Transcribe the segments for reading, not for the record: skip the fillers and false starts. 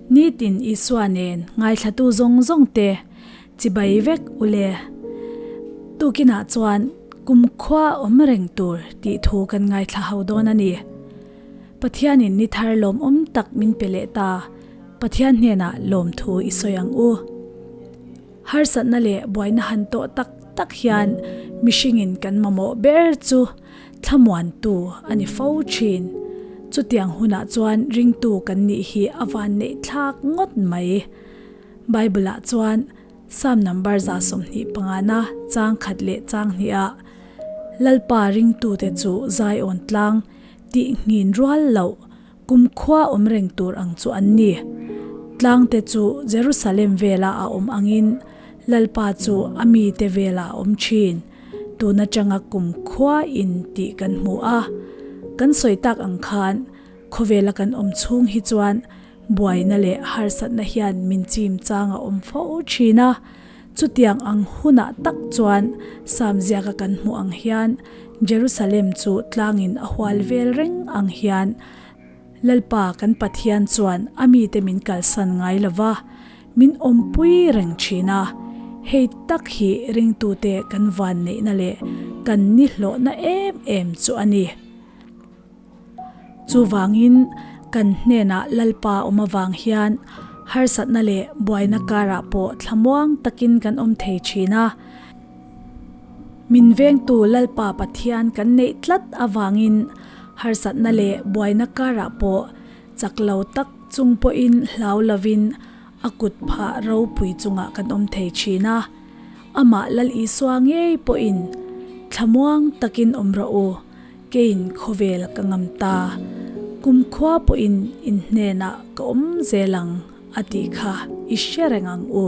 Nitin Isua nen ngaithlatu zawng zawng te chibai vek u le. Tukinah chuan kumkhua awm reng tur tih thu kan ngaithla ho dawn a ni. Pathianin ni thar lawmawm tak min pe leh ta, Pathian hnenah lawmthu i sawi ang u. Harsatna leh buaina han tawh tak tak hian mihringin kan mamawh ber chu thlamuantu a ni fo thin. Chutiang hunah chuan ringtu kan nih hi a van neih thlak ngawt mai. Bible-ah chuan Psalm number 25 na chang khat leh chang hnihah Lalpa ringtute chu zaiawn tlang tih nghin rual loh Kumkhua awm reng tur ang chu an ni. Tlangte chu Jerusalem vela a awm angin Lalpa chu a mite vela a awm thin. Tun atanga kumkhua in tih kan hmu a. Kan sawi tak ang khan khawvela kan awm chhung hi chuan buaina leh harsatna hian min chim chang a awm fo thin a. Chutiang ang hunah tak chuan Samziaka kan hmuh ang hian Jerusalem chu tlangin a hual vel reng ang hian Lalpa kan Pathian chuan a mite min kalsan ngai lo va, min awmpui reng thin a. Hei tak hi ringtute kan vanneihna leh kan nihlawhna em em chu a ni. Chuvangin kan hnenah Lalpa awm avang hian harsatna leh buaina karah pawh thlamuang takin kan awm thei thin a. Min vengtu Lalpa Pathian kan neih tlat avangin harsatna leh buaina karah pawh chak lo tak chung pawhin hlau lovin a kut phah ropui chungah kan awm thei thin a. Amah Lal Isua ngei pawhin thlamuang takin awm rawh u. Keiin khawvel ka ngam ta, kumkhua pawhin in hnenah ka awm zel ang a tih kha i hre reng ang u.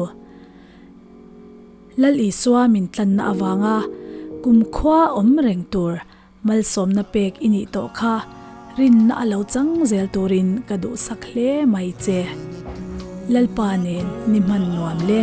Lal Isua min tlanna avanga kumkhua awm reng tur malsawmna pek i nih tawh kha rinna a lo chang zel turin ka duhsak hle mai che. Lalpa nen ni hman nuam le.